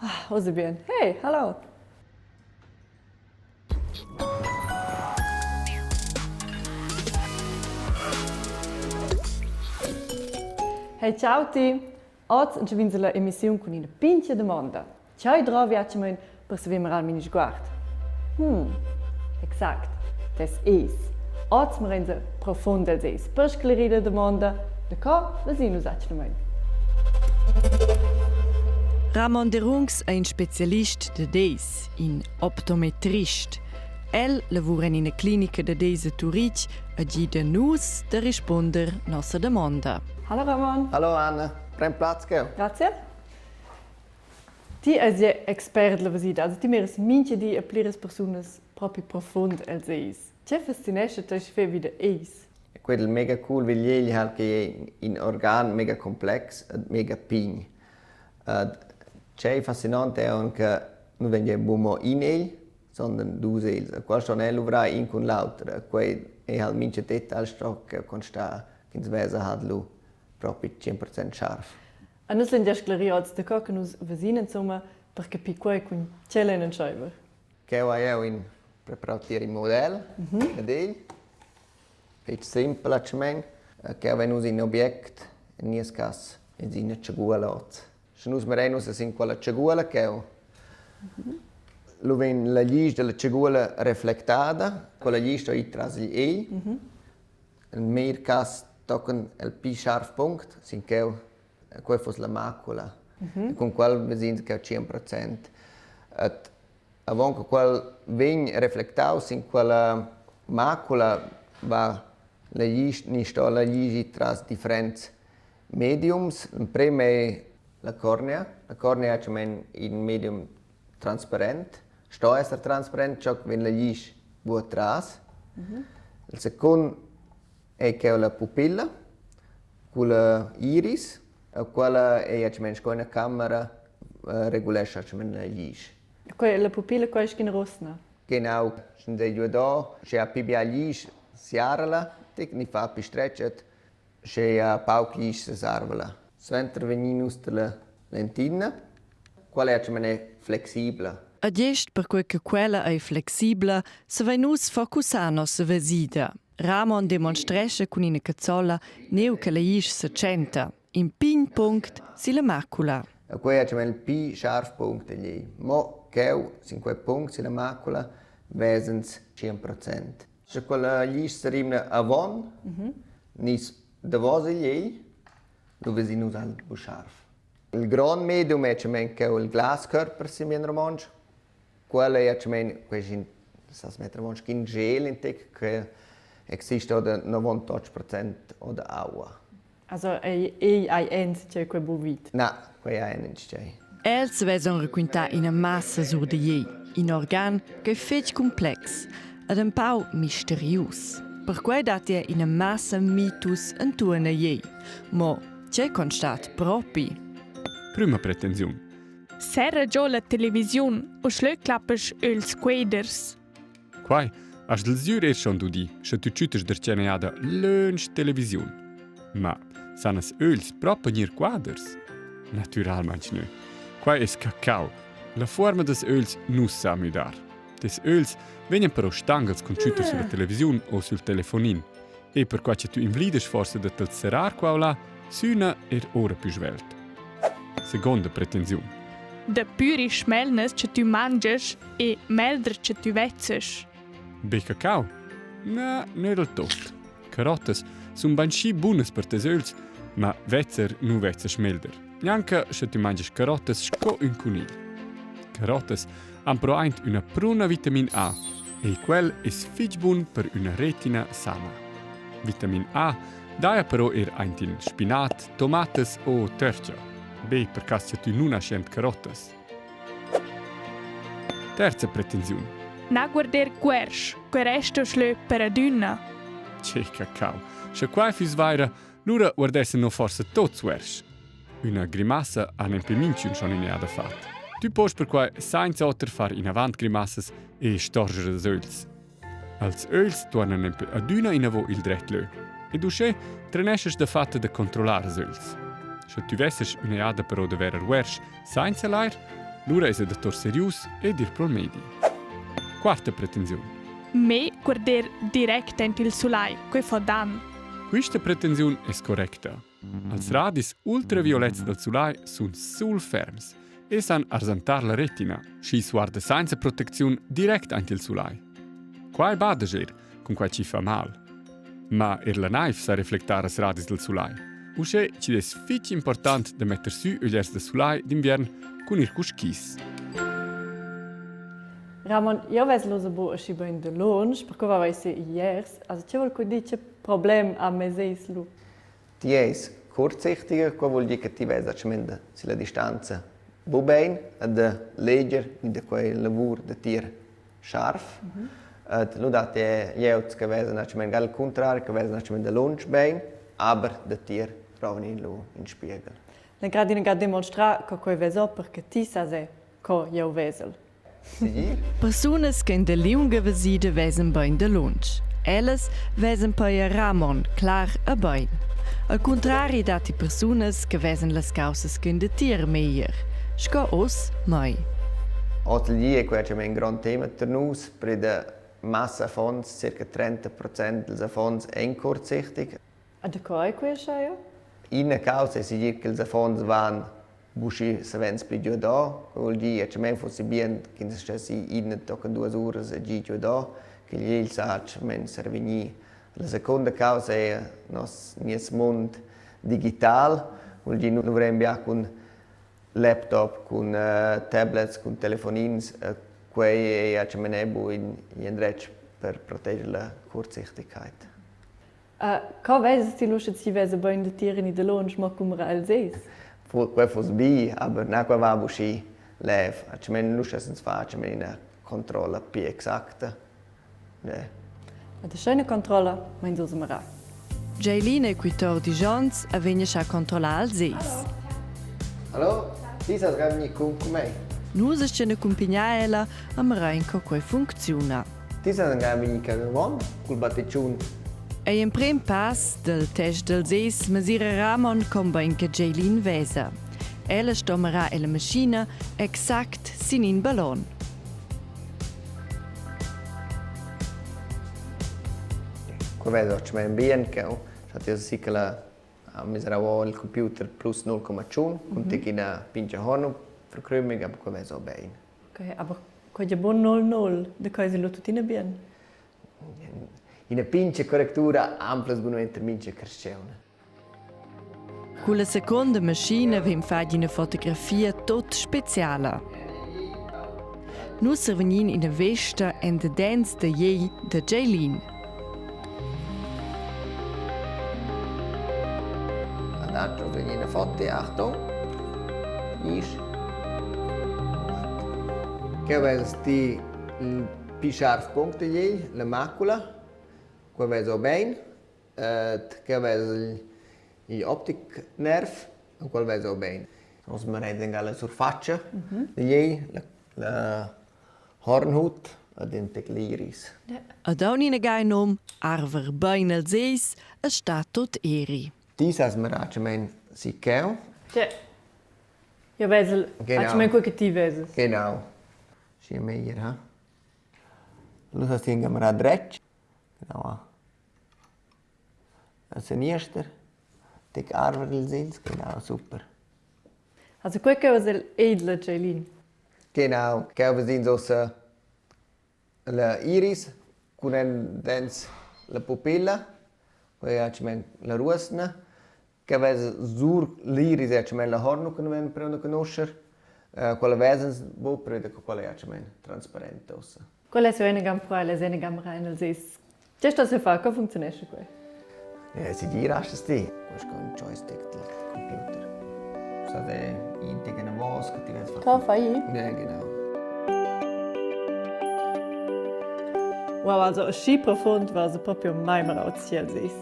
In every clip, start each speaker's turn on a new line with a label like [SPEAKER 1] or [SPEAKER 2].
[SPEAKER 1] Ah, oz è bien. Hey, hallo! Hey, ciao ti! Oz entschavins la emissiun cun ina pintga damonda. Tgei drovi atgnamein per saver mirar il minisguard? Hmm, exact, tes eis. Oz mirein profund els eis per sclerir la damonda, daco vesin nus atgnamein?
[SPEAKER 2] Ramon Derungs è in specialist da deis, in optometrist. El lavura en ina clinica da deis a Turitg e gida nus da rispunder nossa damonda.
[SPEAKER 1] Hallo Ramon.
[SPEAKER 3] Hallo Anna, pren plaz cheu.
[SPEAKER 1] Grazie. Ti eis ja expert la vesida, also ti miras mintga di a pliras persunas propi profund els eis. Tge fascinescha tei sche vi da eis?
[SPEAKER 3] Quel mega cool vigl halt che è in organ mega complex e mega pign. Tgei fascinant è anche nu vegn buc mo in egl, sondern dus egls. E qua ston el luvrar in cun l'auter. Quei ei halt mincha detagl sto che constar ch'ins vesa halt lu propi 100% scharf.
[SPEAKER 1] A nus lein gia sclarir oz daco che nus vesin insumma per capir quei cun tgei lein entscheiver.
[SPEAKER 3] Cheu hai jeu in preparau tier in model ad egl. Fetg semplacemein. Cheu vein nus in object, en nies cass es ina tschagula oz. Sche nus mirein ussa sin quella tschagula cheu, lu vegn la glisch dalla tschagula reflectada, quella glisch sto ir tras igl egl. En meglier cass tochen el pli scharf punct, sin cheu quei fuss la macula. Cun quel ves'ins cheu 100%. Et avon che quel vegn reflectaus sin quella macula va la glisch ni sto la glisch ir tras differents mediums. L'emprem ei la cornea. La cornea è in medium transparent, sto esser transparent, ciò che vegn la glisch buca tras. Il secund ei cheu la pupilla culla iris, quella ei atgnamein sco ina camera, regulescha atgnamein la glisch.
[SPEAKER 1] Quei, la pupilla quei sc'ina rosna?
[SPEAKER 3] Genau, sch'ins ei giu da, sche ha pli bia glisch, siara la, ni fa pli stretg et sche ha pauc glisch sesarva la. Suenter vegnin nus dalla lentina, quella è atgnamein flexibla.
[SPEAKER 2] E gest perquei che quella ei flexibla, savein nus focussar nossa vesida. Ramon demonstrescha cun ina cazzola neu che la isch setschenta, in pign punct silla macula.
[SPEAKER 3] E quei è il pli scharf punct lì. Mo cheu, sin quei punct silla macula, vesens 100%. Sche quella glisch se rimna avon, mm -hmm. nis davos igl egl, lu vesin nus al bu scharf. Il grond medium è cheu il glaskörper sin bien romontsch. Quella è atgnamein quei in sas metter avon sc'in gel in tec che exista oder 98% oder aua.
[SPEAKER 1] Also ei ei ei enzatgei quei bu vit?
[SPEAKER 3] Na, quei ei enzatgei.
[SPEAKER 2] Els vesan raquintà ina massa sur da iei, in organ ch'ei fetg cumplex ed empau misterius. Perquei dat ei ina massa mitus entuorn iei. Mo tgei constat propi?
[SPEAKER 4] Prüma pretensiun.
[SPEAKER 5] Serra giò la televisiun o schlö clappesch öls queders.
[SPEAKER 4] Quai hast del sgür eir schon dudi, sche tü tschüttast der tschenaiada lönch televisiun. Ma san as öls propa gnir quaders? Natüralmaing nö. Quai es cacau. La fuorma dels öls nu sa müdar. Tes öls vegnan però stangels cun tschütter sulla televisiun o sul telefonin. E perquai che tu invlidas forsa da t'als serrar qua o là, süna er ora pü svelt. Seconda pretensiun.
[SPEAKER 5] Da püri schmelnas che tü mangias e melder che tü vezzas.
[SPEAKER 4] Be cacau? Na, ne del tot. Carottas sun bainschi bunas per tes öls, ma vezzer nu vezzas melder. Gnanca sche tü mangias carottas sco ün cunigl. Carottas han però aint üna pruna vitamin A e quel es fich bun per üna retina sana. Vitamin A daja però eir aint in spinat, tomatas o törcha, be per cas cha tü nun hast jent carottas. Terza pretensiun.
[SPEAKER 5] Na guarder guersch, que resta schlö per adüna.
[SPEAKER 4] Che cacau. Sche quai füss vaira, lura guardessen no forsa tots guersch. Üna grimassa ha nempe minchün schon ün'eada fat. Tü post perquai sainza oter far inavant grimassas e storger ils ögls. Als ögls tuornan nempe adüna inavo il dret lö. Ed uschè treneschast dafatta da controllar ils ögls. Sche tü vessas ün'eada però da verer uersch sainza l'air, Lura esa da tour serius ed ir pro'l meidi. Quarta pretensiun.
[SPEAKER 5] Me guarder direct aint il sulai, quei fa dan.
[SPEAKER 4] Quista pretensiun es correcta. Als radis ultraviolets dal sulai sun sul ferms e san arsantar la retina, schi's guarda sainza protecziun direct aint il sulai. Quai bada eir, cun quai chi fa mal. Ma eir la naiv sa reflectar als radis dal sulai. Uschè chi'd es fich important da metter sü ögliers da sulai d'inviern cun ir cun skis.
[SPEAKER 1] Ramon, io vess lo bu aschi bein da lunsch, perché va se iers. Also, che vuol dir che problem a me seis lu?
[SPEAKER 3] Ti eis kurzsichtiger, quei vul dir che ti vesas menda silla distanza bu bein e da leger ni da quei lavur da tir scharf. Mm -hmm. Et lu dat è glieud che vesan atgnamein al contrari, che vesan atgnamein da lunsch bein, aber da tir trovan in lu in spiegel.
[SPEAKER 1] Ne grad in grad demonstrar co quei veso perché ti sas è co jeu vesel.
[SPEAKER 3] Segir?
[SPEAKER 2] Persunas ch'en da liunga vesida vesan bein da lunsch. Ellas vesan pia Ramon clar e bein. Al cuntrari datti persunas che vesan las caussas ch'en da tier meglier, sco oz mai.
[SPEAKER 3] Hotelier è quei in grond tema per nus, per da massa affons, circa 30% dels affons ein kurzsichtig.
[SPEAKER 1] A da co ei quei aschia?
[SPEAKER 3] Ina causa è segir che ils affons van buca savens pli giuador, vul dir che men fossi bien ch'ins stessi ina tocca duas uras a gi giuador, che igl sa men servegnir. La seconda causa è nos nies mund digital, vul dir nu vrem bia cun laptop, cun tablets, cun telefonins, quei ei a bu in endretg per proteger la Kurzsichtigkeit.
[SPEAKER 1] Co vesas ti lu sche ti vesa bein da tier ni da lunsch mo cum era els eis?
[SPEAKER 3] Quei fuss bi, aber na quei va buc lev. Atgnamein lu schessens far atgnamein ina controlla pli exacta. Ne.
[SPEAKER 1] Ed sche ina controlla, meins uss mera.
[SPEAKER 2] Jaylene è 14 onns e vegn a controllar els eis.
[SPEAKER 3] Hallo, ti sas vegnir cun cun mei?
[SPEAKER 2] Nus astgain accumpignar ella a mirar co quei funcziuna.
[SPEAKER 3] Ti sas anche vegnir avon cul battitschun.
[SPEAKER 2] Ei emprem pass del test dels eis mesira Ramon con che Jaylene vesa. Ella sto mirar ella maschina exact sin in ballon.
[SPEAKER 3] Qua vedo che bien che hat sì che la ha miserau il computer plus 0,1 cun mm ina pincha horno verkrümig, aber qua vedo bein.
[SPEAKER 1] Okay, aber quei è buon 0-0, da quei è tuttina bien.
[SPEAKER 3] Ina pincha correctura amplas bunament mincha carstgaun.
[SPEAKER 2] Culla seconda maschina vegn fatg ina fotografia tot speciala. Nus survegnin ina vesta en the dance da Jei da Jaylene.
[SPEAKER 3] Adatto vegn ina foto, Achtung. Isch. Che vez ti il pi scharf punct igl, la macula. Qua vezo bein. Che vez igl optic nerv, quel vezo bein. Nus merein la surfatscha digl la, la Hornhut ad in tec l'iris.
[SPEAKER 2] Ad aunina gai nom arver bein els eis e sta tot eri.
[SPEAKER 3] Ti sas meracemein si cheu.
[SPEAKER 1] Sì. Io vesel, genau. quel che ti veses.
[SPEAKER 3] Genau. Schi meglier, ha? Lu sas ti ingamrar dretg. Genau. A seniester. Tec arver ils ils, genau, super.
[SPEAKER 1] Also quei che es el edla Celine.
[SPEAKER 3] Genau, cheu ves'ins ussa la iris cun en dents la pupilla, quei è la ruosna, che vesa sur l'iris è la hornu che non prende conoscer, quella vesens bu prende quella è transparente ussa.
[SPEAKER 1] Quella è eine gam quella è eine gam rein als ist. Che sta se fa? Come funzionesce quei?
[SPEAKER 3] Ja, si girastes ti. Questo è un joystick del computer. Sa de integra una voce che ti vedi
[SPEAKER 1] fare. Cosa fai?
[SPEAKER 3] Ja, genau.
[SPEAKER 1] Wow, also schi profund war se proprio mai mehr is.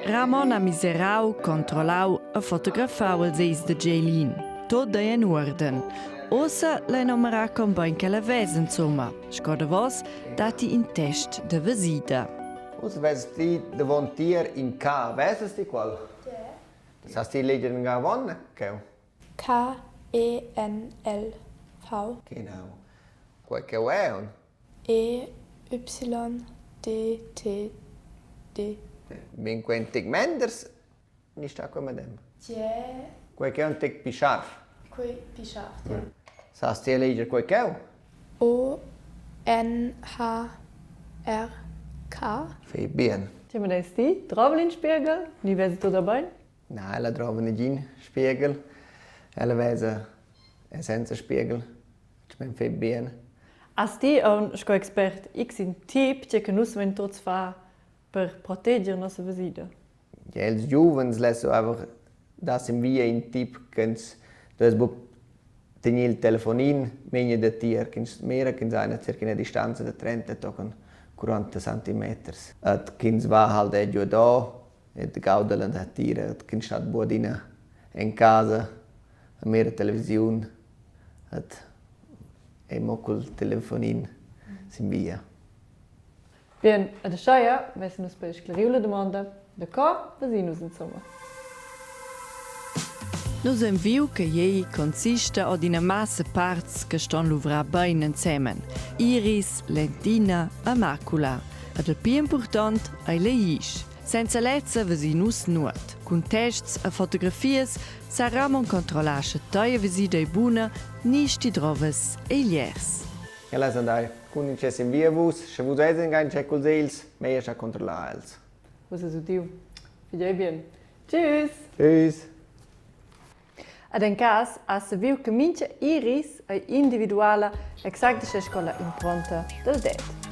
[SPEAKER 2] Ramon ha miserau, controllau e fotografau els eis da Jaylene. Tot ei en uorden. Ossa lein omerar con bein che la vesa insomma. Sco davos datti in test da vesida.
[SPEAKER 3] Uss ves ti davon tier in K, vesas ti qual? Ja. Das hast ti leger in avon, cheu?
[SPEAKER 5] K,
[SPEAKER 6] E N L V.
[SPEAKER 3] Genau. Quei cheu è un.
[SPEAKER 6] E Y D T D.
[SPEAKER 3] Bin quei tic menders ni sta quei medem?
[SPEAKER 6] Tge?
[SPEAKER 3] Quei cheu è un tic pi scharf.
[SPEAKER 6] Quei pi scharf, ja.
[SPEAKER 3] Sas ti eleger quei cheu?
[SPEAKER 6] O N H R K.
[SPEAKER 3] Fei bien.
[SPEAKER 1] Tge me deis ti? Drovel in spiegel? Ni vesi tut bein?
[SPEAKER 3] Na, ella drova negin spiegel. Ella vesa senza spiegel. Ich mein fei bien.
[SPEAKER 1] Has ti aunc sco expert x in tip tge che nus vein tuts far per proteger nossa vesida?
[SPEAKER 3] Ja, els giuvens lesso einfach das in via in tip ch'ins duess buc tener il telefonin memia datier, ch'ins mira ch'ins ha ina circa ina distanza da 30 tochen 40 centimeters. Et ch'ins va halt er giuadò et gauda la natira, et ch'ins stat buc adina en casa a mira televisiun et ei mo cul telefonin sin via.
[SPEAKER 1] Bien, ed ascheia vessen nus per sclariu la damonda, D'accord, vesin nus insomma.
[SPEAKER 2] Nus vein viu che ei consista ord ina massa parts che ston luvrar bein ensemen. Iris, lentina e macula. Ed il pli impurtont ei la isch. Senza lezza vesin nus nuot. Cun tests e fotografias sa Ramon controllar sche teia vesida ei buna ni sch'ti drovas egliers.
[SPEAKER 3] Ellas andai cun in in via vus, sche vus eis in gain culs egls, meglier scha controllar els.
[SPEAKER 1] Vus es udiu. Fidei bien. Tschüss!
[SPEAKER 3] Tschüss!
[SPEAKER 1] Ed en cas ha saviu che mincha iris ei individuala exact sco la impronta del det.